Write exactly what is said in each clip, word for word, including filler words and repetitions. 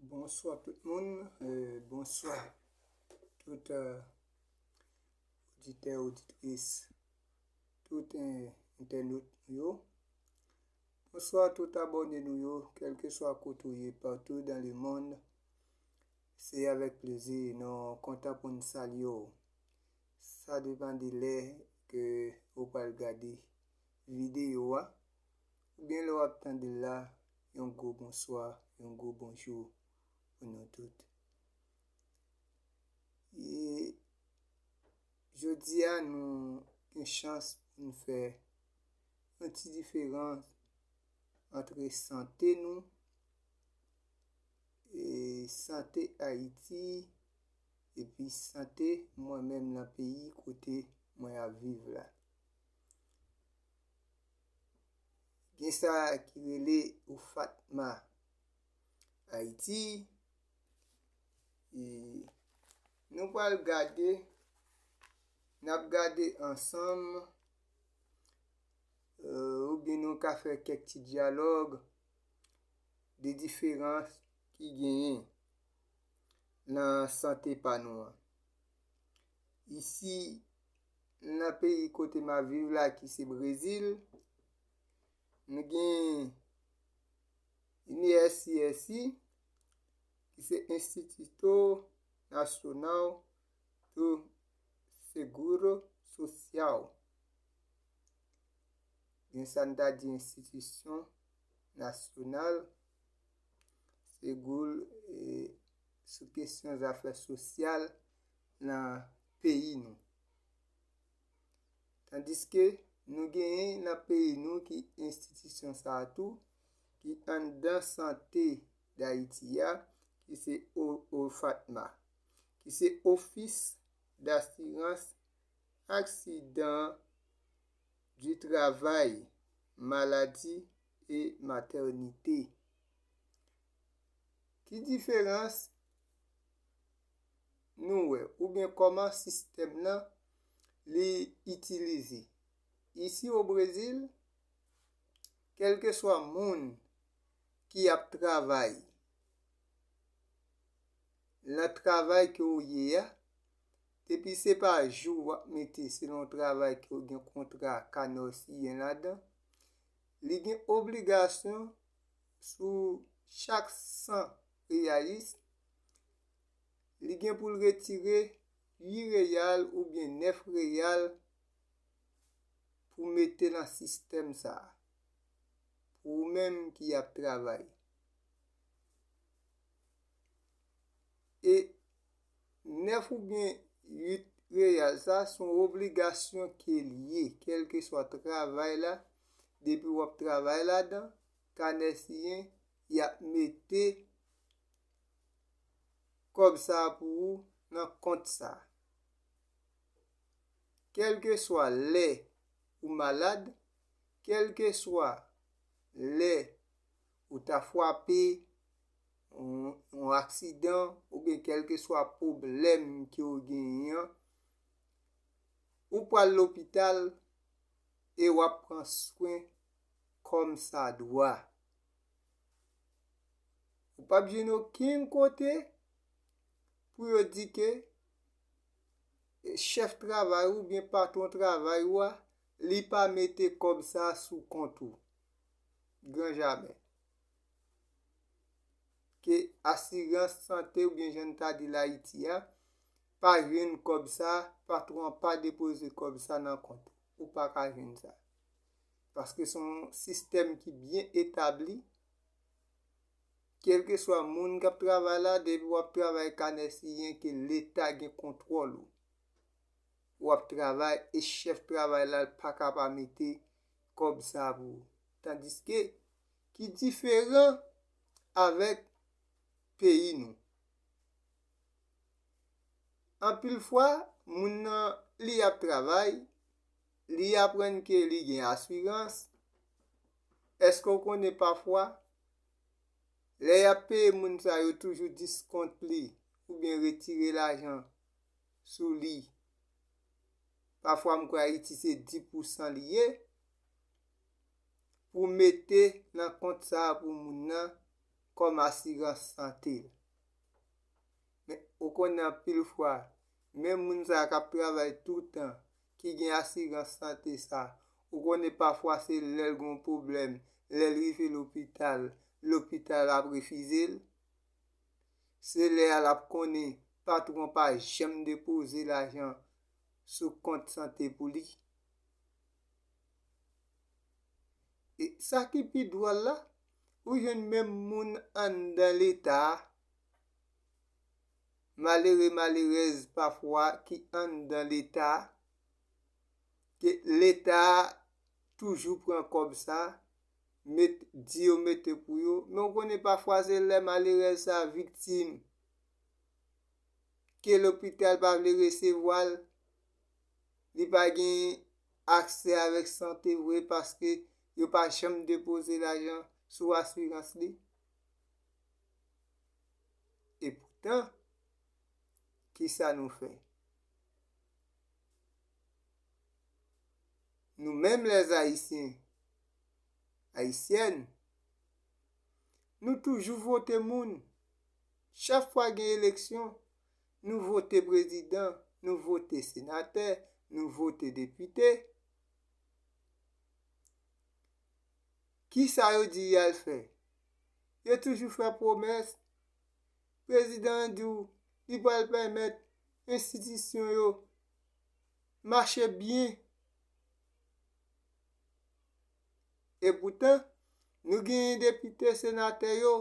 Bonswa tout moun, euh, bonswa tout euh, oditè, oditris, tout euh, entènot nou yo. Bonswa tout abòne nou yo, kèlkeswa kote w ye, partout dans le monde. Se avèk plezi nou kontan pou n salye w. Sa depann de lè ke ou pral gade videyo a, oubyen lè w ap tande l la, yon gwo bonswa, yon gwo bonjou pou nou tout. E jodi a, nou gen chans pou n fè yon ti diferans antre sante nou, e sante Ayiti, epi sante mwen menm nan peyi kote mwen ap viv la. Gen sa ki rele OFATMA Ayiti. E nou pral gade, n ap gade ansanm, euh, oubyen nou ka fè kèk ti dyalòg de diferans ki genyen nan sante pa nou an. Isi, nan peyi kote m ap viv la, ki se Brezil, nou gen I N S S I, ki se Instituto Nacional do Seguro Social. Gen sa n ta di enstitisyon nasyonal, seguro, e, sou kesyon zafè sosyal nan peyi nou. Tandiske nou genyen nan peyi nou ki enstitisyon sa a tou, ki anndan sante Dayiti a, ki se O-, OFATMA, ki se Office d'Assurance Accident du Travail, Maladie et Maternité. Ki diferans nou wè, oubyen kòman sistèm nan li itilize? Isi o Brezil, kèlkeswa moun ki ap travay nan travay ke w ye a, depi se pa jou w ap mete selon travay ke w gen kontra kanè w siyen ladan, li gen obligasyon sou chak san reyalis, li gen pou l retire uit reyal oubyen nèf reyal pou mete nan sistèm sa a, pou ou menm ki ap travay. E nèf oubyen uit reyal sa, se yon obligasyon ke l ye, kèlkeswa travay la, depi w ap travay ladan, kanè siyen, y ap mete kòb sa a pou ou nan kont sa a. Kèlkeswa lè ou malad, kèlkeswa lè ou ta frape yon, yon aksidan, oubyen kèlkeswa pwoblèm ke w genyen an, ou pral lopital e w ap pran swen kòmsadwa. Ou p ap jwenn okenn kote pou yo di ke chèf travay ou oubyen patwon travay ou a, li pa mete kòb sa a sou kont ou. Gran jamè. Ke asirans sante oubyen jan n ta di l Ayiti a, pa jwenn kòb sa, patwon an pa depoze kòb sa nan kont ou. Ou pa ka jwenn sa. Paske se yon sistèm ki byen etabli. Kèlkeswa moun k ap travay la, depi w ap travay kanè siyen ke Leta gen kontwòl ou. W ap travay e chèf travay la, l pa ka pa mete kòb sa pou ou. Tandiske, ki diferan avèk peyi nou. Anpil fwa, moun nan, li ap travay, li aprann ke li gen asirans. Èske w konnen pafwa, lè y ap peye moun sa yo toujou diskont li, oubyen retire lajan sou li? Pafwa, m kwè Ayiti se dis pousan li ye, pou mete nan kont sa a pou moun nan kòm asirans sante l. Men, ou konnen anpil fwa, menm moun sa a k ap travay toutan, ki gen asirans sante sa, ou konnen pafwa se lè l gen yon pwoblèm, lè l rive lopital, lopital ap refize l. Se lè a l ap konnen patwon pa janm depoze lajan sou kont sante pou li. E sa ki pi dwòl la, ou jwenn menm moun anndan Leta a, malere, malerèz pafwa ki anndan Leta a, ke Leta a toujou pran kòb sa, met, di yo mete pou yo. Men w konnen pafwa se lè malerèz sa viktim, ke lopital pa vle resevwa l, li pa gen aksè avèk sante vre paske yo pa janm depoze lajan sou asirans li. E poutan, kisa nou fè? Nou menm lèzayisyen, ayisyèn, nou toujou vote moun. Chak fwa gen eleksyon, nou vote prezidan, nou vote senatè, nou vote depite. Kisa yo di y al fè? Yo toujou fè pwomès. Prezidan an di w li pral pèmèt enstitisyon yo mache byen. E poutan, nou genyen depite, senatè yo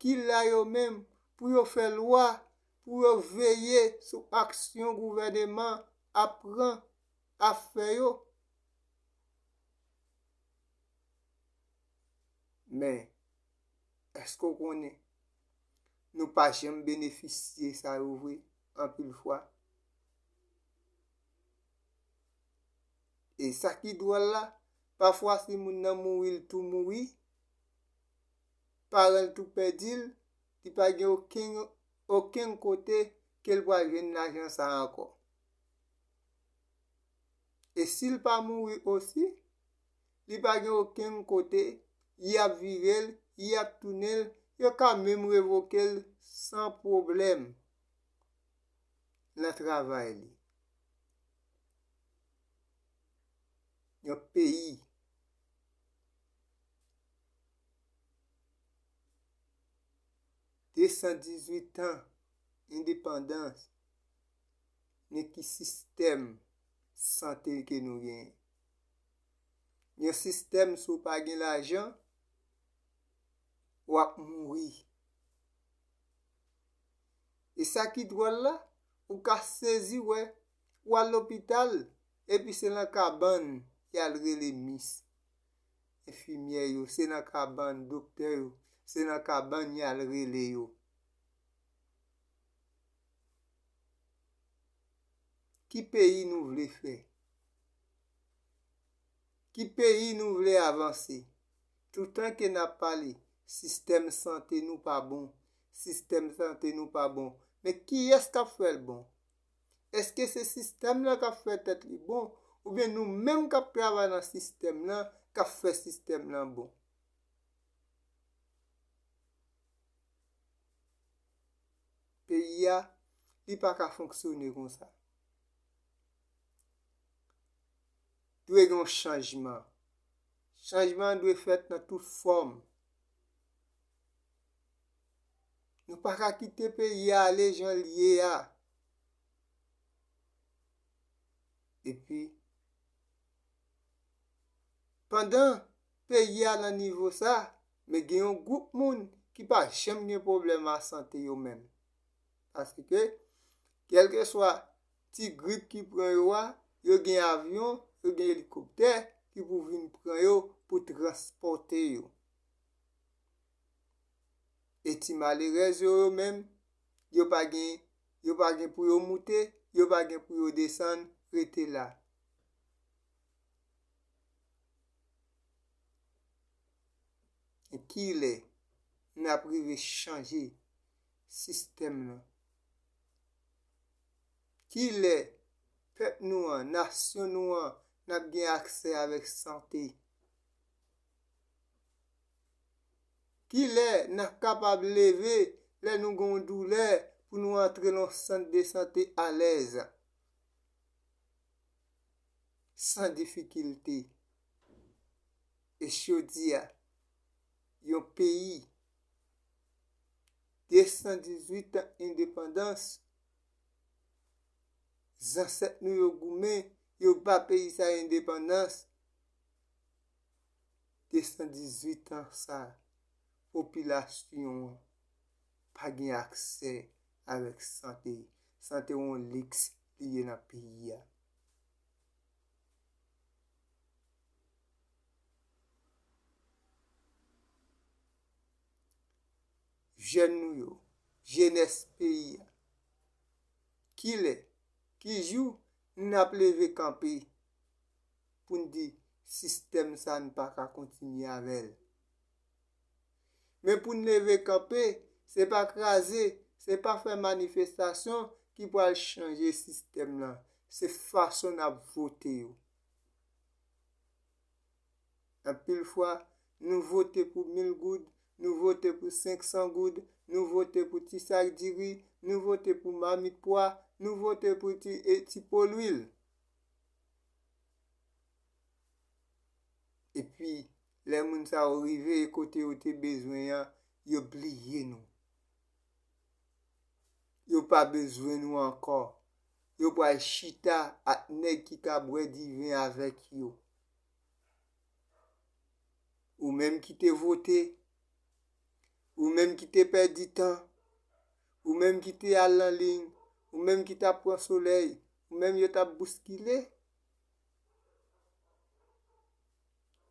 ki la yo menm pou yo fè lwa, pou yo veye sou aksyon gouvèneman ap pran, ap fè yo. Men, èske w konnen nou pa janm benefisye sa yo vre anpil fwa? E sa ki dwòl la, pafwa si moun nan mouri, l tou mouri, paran l tou pèdi l, li pa gen okenn, okenn kote ke l pral jwenn lajan sa a ankò. E si l pa mouri osi, li pa gen okenn kote, y ap vire l, y ap tounen l, yo ka menm revoke l san pwoblèm nan travay li. Yon peyi de san dizuit an endepandans, men ki sistèm sante ke nou genyen? Yon sistèm, si w pa gen lajan, w ap mouri. E sa ki dwòl la, ou ka sezi wè, w al lopital, epi se nan kabann y al rele mis, enfimyè yo, se nan kabann doktè yo, se nan kabann y al rele yo. Ki peyi nou vle fè? Ki peyi nou vle avanse? Toutan ke n ap pale, sistèm sante nou pa bon, sistèm sante nou pa bon. Men kiyès k ap fè l bon? Èske se sistèm nan k ap fè tèt li bon, oubyen nou menm k ap travay nan sistèm nan k ap fè sistèm nan bon? Peyi a, li pa ka fonksyone konsa. Dwe gen yon chanjman. Chanjman an dwe fèt nan tout fòm. Nou pa ka kite peyi a ale jan l ye a. Epi, pandan peyi a nan nivo sa, men gen yon gwoup moun ki pa janm gen pwoblèm a sante yo menm. Paske, kèlkeswa ti grip ki pran yo a, yo gen avyon, yo gen elikoptè ki pou vin pran yo pou transpòte yo. E ti malerèz yo, yo menm, yo pa gen, yo pa gen pou yo moute, yo pa gen pou yo desann, rete la. E kilè n ap rive chanje sistèm nan? Kilè pèp nou an, nasyon nou an, n ap gen aksè avèk sante? Kilè n ap kapab leve lè nou gen yon doulè pou nou antre nan yon sant de sante alèz, san difikilte. E jodi a, yon peyi, de san dizuit an endepandans, zansèt nou yo goumen, yo ba peyi sa endepandans, de san dizuit an sa, popilasyon an pa gen aksè avèk sante. Sante yon liks li ye nan peyi a. Jèn nou yo, jenès peyi a, kilè, ki jou n ap leve kanpe pou n di sistèm sa n pa ka kontinye avè l? Men pou n leve kanpe, se pa kraze, se pa fè manifestasyon ki pral chanje sistèm nan. Se fason n ap vote yo. Anpil fwa, nou vote pou mil goud, nou vote pou senk san goud, nou vote pou ti sak diri, nou vote pou mamit pwa, nou vote pou ti, e, ti po lwil. Epi, lè moun sa yo rive kote yo te bezwen an, yo bliye nou. Yo pa bezwen nou ankò. Yo pral chita ak nèg ki ka bwè diven avèk yo. Ou menm ki te vote, ou menm ki te pèdi tan, ou menm ki te al nan liy, ou menm ki t ap pran solèy, ou menm yo t ap bouskile,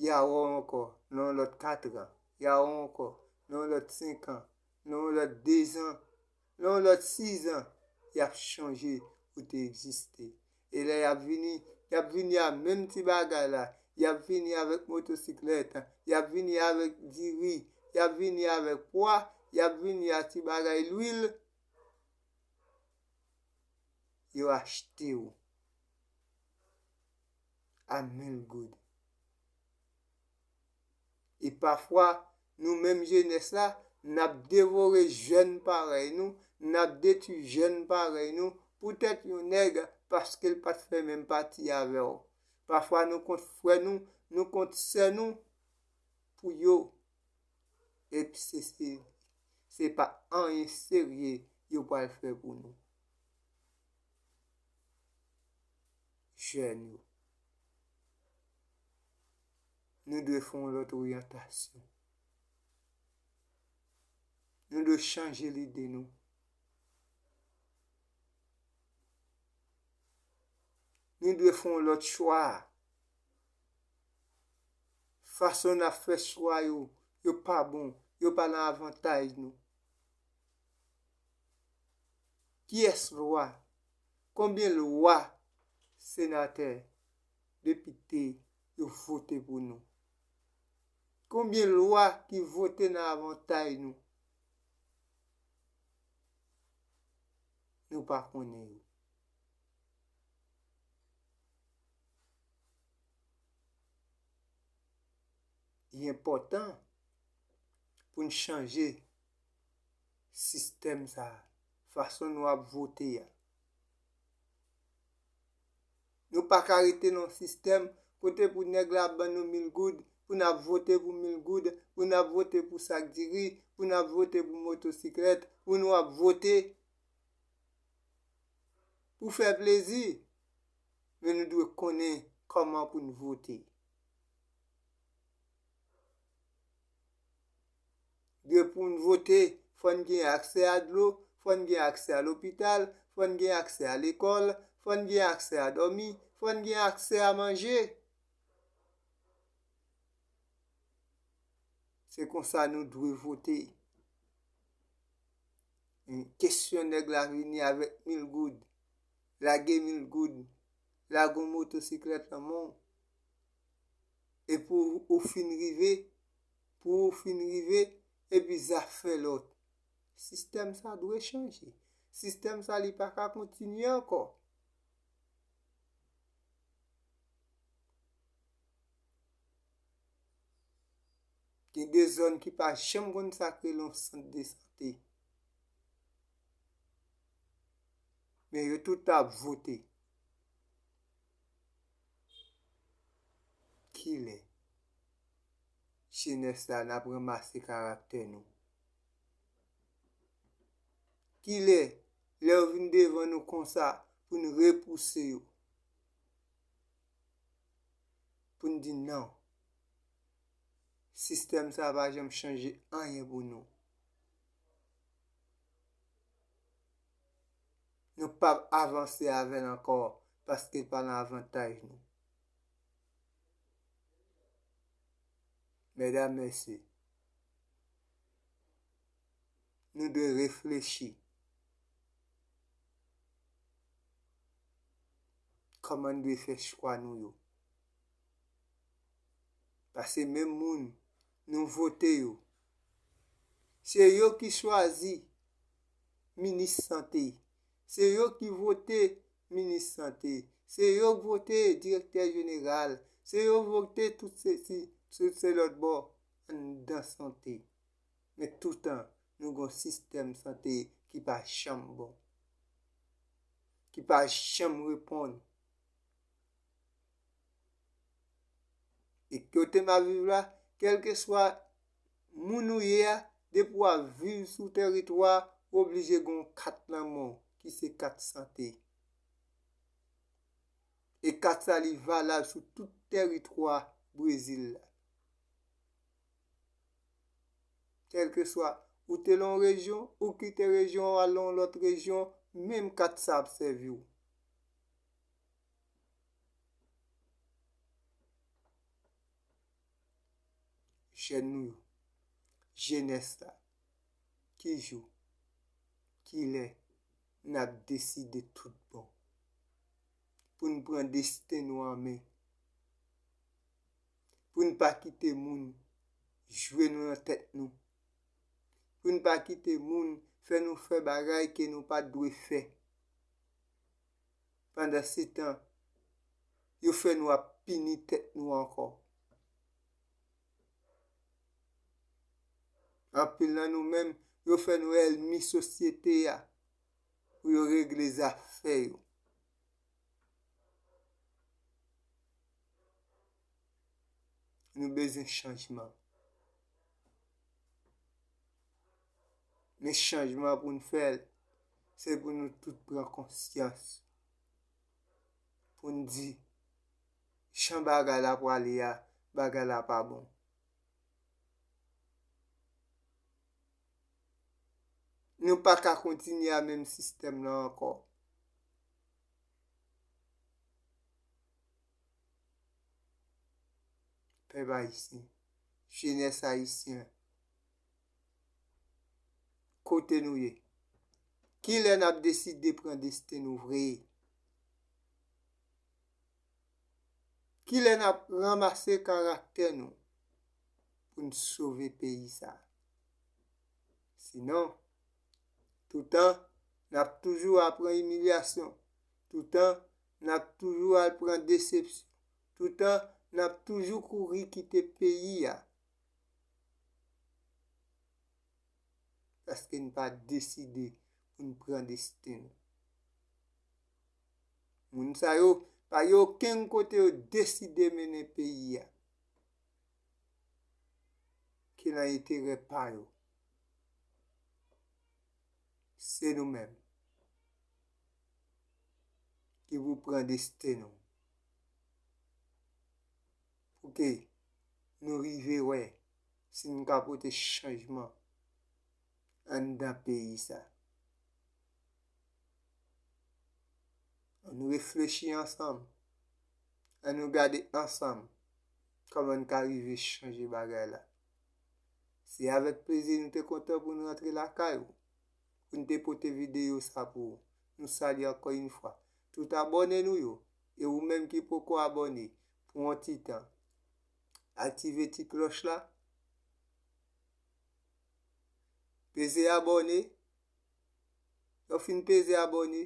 y a wè w ankò nan yon lòt kat an, y a wè w ankò nan yon lòt senk an, nan yon lòt dezan, nan yon lòt sizan, y ap chonje ou te egziste. E lè y ap vini, y ap vini a menm ti bagay la. Y ap vini avèk motosiklèt, y ap vini avèk diri, y ap vini avèk pwa, y ap vini a ti bagay lwil. Yo achte w a mil goud. E pafwa, nou menm jenès la, n ap devore jèn parèy nou, n ap detwi jèn parèy nou, poutèt yon nèg, paske l pa t fè menm pati avè w. Pafwa, nou kont frè nou, nou kont sè nou pou yo. Epi se, se, se pa anyen serye yo pral fè pou nou. Jèn yo. Nou dwe fè yon lòt oryantasyon. Nou dwe chanje lide nou. Nou dwe fè yon lòt chwa. Fason n ap fè chwa yo, yo pa bon, yo pa nan avantaj nou. Kiyès lwa? Konbyen lwa senatè, depite yo vote pou nou? Konbyen lwa ki vote nan avantaj nou? Nou pa konnen yo. Li enpòtan pou n chanje sistèm sa a, fason nou ap vote a. Nou pa ka rete nan yon sistèm kote pou nèg la ban nou mil goud, pou n ap vote pou mil goud, pou n ap vote pou sak diri, pou n ap vote pou motosiklèt, pou nou ap vote pou fè plezi, men nou dwe konnen kòman pou n vote. Dwe pou n vote, fò n gen aksè a dlo, fò n gen aksè a lopital, fò n gen aksè a lekòl, fò n gen aksè a dòmi, fò n gen aksè a manje. Se konsa nou dwe vote. Kesyon nèg la vini avèk mil goud, lage mil goud, lage yon motosiklèt nan men w, epi w, ou fin rive, pou ou fin rive, epi zafè lòt. Sistèm sa dwe chanje. Sistèm sa, li pa ka kontinye ankò. Gen de zòn ki pa janm konn sa k rele yon sant de sante. Men yo tout ap vote. Kilè jenès la n ap ranmase karaktè nou? Kilè, lè yo vin devan nou konsa, pou n repouse yo? Pou n di non. Sistèm sa a pa janm chanje anyen pou nou. Nou p ap avanse avè l ankò paske l pa nan avantaj nou. Medam, mesye, nou dwe reflechi kòman n dwe fè chwa nou yo. Paske menm moun nou vote yo, se yo ki chwazi minis sante, se yo ki vote minis sante, se yo k vote direktè jeneral, se yo vote tout se, si, tout se lòt bò anndan sante. Men toutan, nou gon sistèm sante ki pa janm bon, ki pa janm reponn. E kote m ap viv la, kèlkeswa moun ou ye a, depi w ap viv sou tèritwa, ou oblije gon kat nan men w, ki se kat sante. E kat sa, li valab sou tout tèritwa Brezil la. Kèlkeswa, ou te lan yon rejyon, ou kite rejyon an, w al lan yon lòt rejyon, menm kat sa ap sèvi w. Jèn nou yo, jenès la, ki jou, kilè n ap deside tout bon pou n pran desten nou an men? Pou n pa kite moun jwe nou nan tèt nou, pou n pa kite moun fè nou fè bagay ke nou pa t dwe fè. Pandansetan, yo fè nou ap pini tèt nou ankò. Anpil nan nou menm, yo fè nou ènmi sosyete a pou yo regle zafè yo. Nou bezwen chanjman. Men chanjman pou n fè l, se pou nou tout pran konsyans. Pou n di, jan bagay la prale a, bagay la pa bon. Nou pa ka kontinye a menm sistèm nan ankò. Pèp ayisyen, jenès ayisyen, kote nou ye? Kilè n ap deside pran desten nou vre? Kilè n ap ranmase karaktè nou pou n sove peyi sa a? Sinon, toutan n ap toujou al pran imilyasyon, toutan n ap toujou al pran desepsyon, toutan n ap toujou kouri kite peyi a. Paske n pa deside pou n pran desten nou. Moun sa yo pa gen okenn kote yo deside mennen peyi a ki nan enterè pa yo. Se nou menm ki pou pran desten nou. Pou ke nou rive wè si n ka pote chanjman anndan peyi sa. Ann reflechi ansanm. Ann nou gade ansanm kòman n ka rive chanje bagay la. Se avèk plezi nou te kontan pou n rantre lakay ou, pou n te pote videyo sa pou ou. Nou salye ankò yon fwa tout abòne nou yo. E ou menm ki poko abòne, pran yon ti tan, aktive ti klòch la, peze abòne. Lè w fin peze abòne,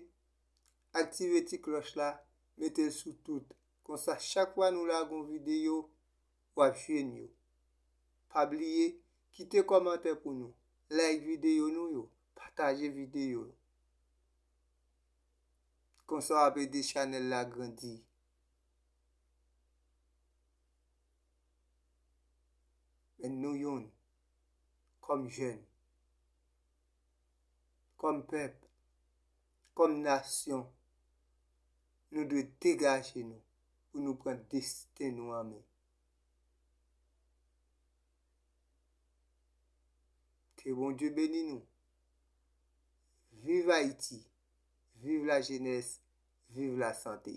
aktive ti klòch la, mete l sou tout. Konsa, chak fwa nou lage yon videyo, w ap jwenn yo. Pa bliye, kite kòmantè pou nou, like videyo nou yo, pataje videyo yo. Konsa w ap ede chanèl la grandi. Men nou youn, kòm jèn, kòm pèp, kòm nasyon, nou dwe degaje nou pou nou pran desten nou an men. Ke Bondye beni nou. Viv Ayiti. Viv lajenès. Viv lasante.